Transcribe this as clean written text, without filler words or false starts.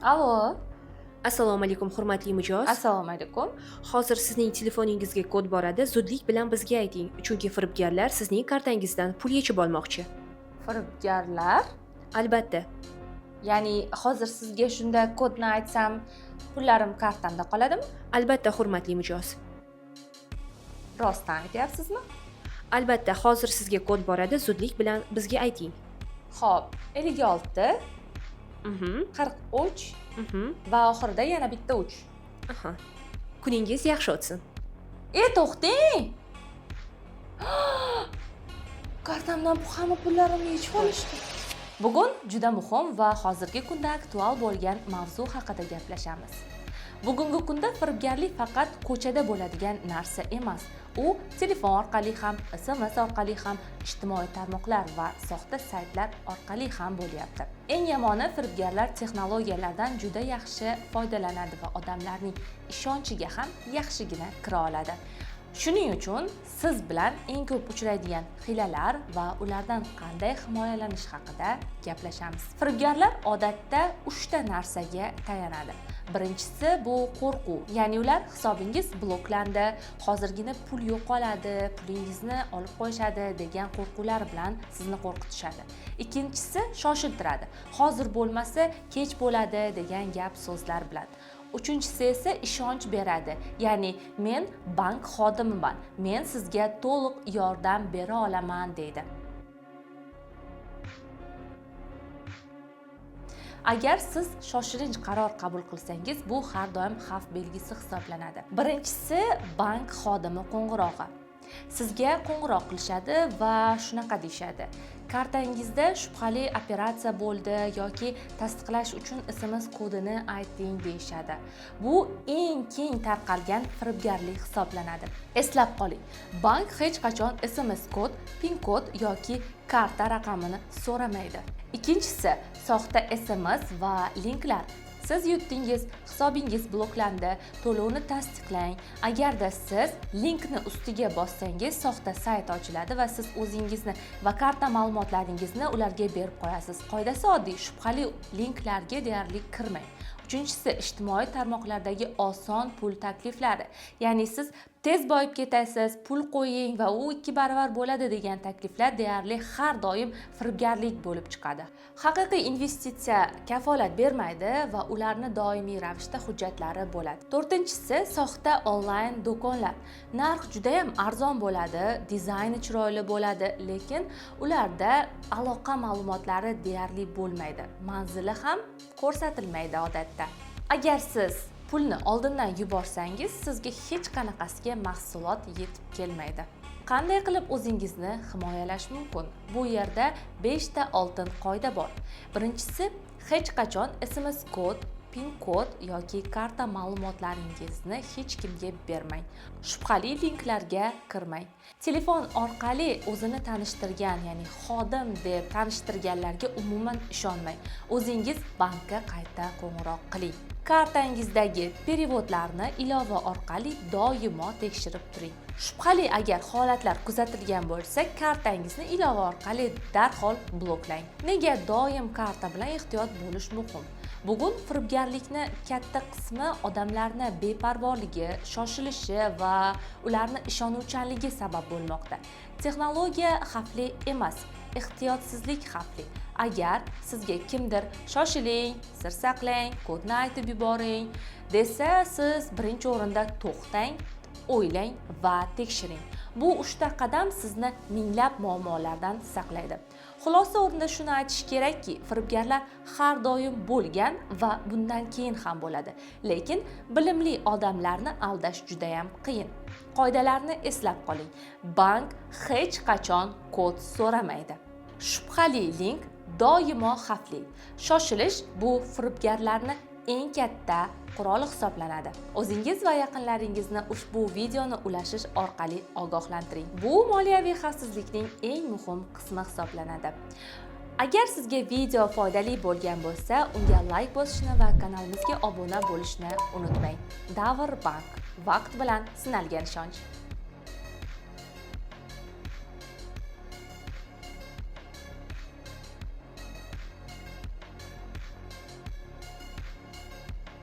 Allo. Assalomu alaykum, hurmatli mijoz. Assalomu alaykum. Hozir sizning telefoningizga kod boradi, zudlik bilan bizga ayting, chunki firibgarlar sizning kartangizdan pul yechib olmoqchi. Firibgarlar? Albatta. Ya'ni hozir sizga shunda kodni aytsam, pullarim kartamda qoladimi? Albatta, hurmatli mijoz. Rostdan aytyapsizmi? Albatta, hozir sizga kod boradi, zudlik bilan bizga ayting. Xo'p, 56, 43 va oxirida yana bitta 3. Aha. Kuningiz yaxshi o'tsin. E, to'xtang! Kartamdan hamma pullarimni yechib olishdi. Bugun juda muhim va hozirgi kunda aktual bo'lgan mavzu haqida gaplashamiz. Bugungi kunda firibgarlik faqat ko'chada bo'ladigan narsa emas. U telefon orqali ham, SMS orqali ham, ijtimoiy tarmoqlar va soxta saytlar orqali ham bo'lyapti. Eng yomoni, firibgarlar texnologiyalardan juda yaxshi foydalanadi va odamlarning ishonchiga ham yaxshigina kira oladi. Shuning uchun siz bilan eng ko'p uchraydigan hiylalar va ulardan qanday himoyalanish haqida gaplashamiz. Firibgarlar odatda 3 ta narsaga tayanadi. Birinchisi bu qo'rquv. Ya'ni ular hisobingiz bloklandi, hozirgina pul yo'qoladi, pulingizni olib qo'yishadi degan qo'rquvlar bilan sizni qo'rqitishadi. Ikkinchisi shoshiltiradi. Hozir bo'lmasa kech bo'ladi degan gap so'zlar bilan. Uchinchisi esa ishonch beradi. Ya'ni men bank xodimiman, men sizga to'liq yordam bera olaman deydi. Agar siz shoshilinch qaror qabul qilsangiz, bu har doim xavf belgisi hisoblanadi. Birinchisi bank xodimi qo'ng'irog'i. Sizga qo'ng'iroq qilishadi va shunaqa deyishadi: kartangizda shubhali operatsiya bo'ldi yoki tasdiqlash uchun SMS kodini ayting deyishadi. Bu eng keng tarqalgan firibgarlik hisoblanadi. Eslab qoling, bank hech qachon SMS kod, PIN kod yoki karta raqamini so'ramaydi. Ikkinchisi soxta SMS va linklar. Siz yutdingiz, hisobingiz bloklandi, to'lovni tasdiqlang. Agarda siz linkni ustiga bossangiz, soxta sayt ochiladi va siz o'zingizni va karta ma'lumotlaringizni ularga berib qo'yasiz. Qoidasi oddiy, shubhali linklarga deyarli kirmang. Uchinchisi ijtimoiy tarmoqlardagi oson pul takliflari. Ya'ni siz tez boyib ketasiz, pul qo'ying va u 2 barobar bo'ladi degan takliflar deyarli har doim firibgarlik bo'lib chiqadi. Haqiqiy investitsiya kafolat bermaydi va ularni doimiy ravishda hujjatlari bo'ladi. To'rtinchisi soxta onlayn do'konlar. Narx juda ham arzon bo'ladi, dizayni chiroyli bo'ladi, lekin ularda aloqa ma'lumotlari deyarli bo'lmaydi. Manzili ham ko'rsatilmaydi odatda. Agar siz pulni oldindan yuborsangiz, sizga hech qanaqasiga mahsulot yetib kelmaydi. Qanday qilib o'zingizni himoyalash mumkin? Bu yerda 5 ta oltin qoida bor. Birinchisi, hech qachon SMS kod, PIN kod yoki karta ma'lumotlaringizni hech kimga bermang. Shubhali linklarga kirmang. Telefon orqali o'zini tanishtirgan, ya'ni xodim deb tanishtirganlarga umuman ishonmang. O'zingiz bankka qayta qo'ng'iroq qiling. Kartangizdagi perevodlarni ilova orqali doimo tekshirib turing. Shubhali agar holatlar kuzatilgan bo'lsa, kartangizni ilova orqali darhol bloklang. Nega doim karta bilan ehtiyot bo'lish muhim? Bugun firibgarlikni katta qismi odamlarni beparvoligi, shoshilishi va ularni ishonuvchanligi sabab bo'lmoqda. Texnologiya xavfli emas, ehtiyotsizlik xavfli. Agar sizga kimdir shoshiling, sir saqlang, kodni aytib yuboring desa, siz birinchi o'rinda to'xtang, o'ylang va tekshiring. Bu 3 ta qadam sizni minglab muammolardan saqlaydi. Xulosa o'rnida shuni aytish kerakki, firibgarlar har doim bo'lgan va bundan keyin ham bo'ladi. Lekin bilimli odamlarni aldash juda ham qiyin. Qoidalarni eslab qoling. Bank hech qachon kod so'ramaydi. Shubhali link doimo xavfli. Shoshilish bu firibgarlarni eng katta quroli hisoblanadi. O'zingiz va yaqinlaringizni ushbu videoni ulashish orqali ogohlantiring. Bu moliyaviy xavfsizlikning eng muhim qismi hisoblanadi. Agar sizga video foydali bo'lgan bo'lsa, unga like bosishni va kanalimizga obuna bo'lishni unutmang. Davr Bank, vaqt bilan sinalgan ishonch.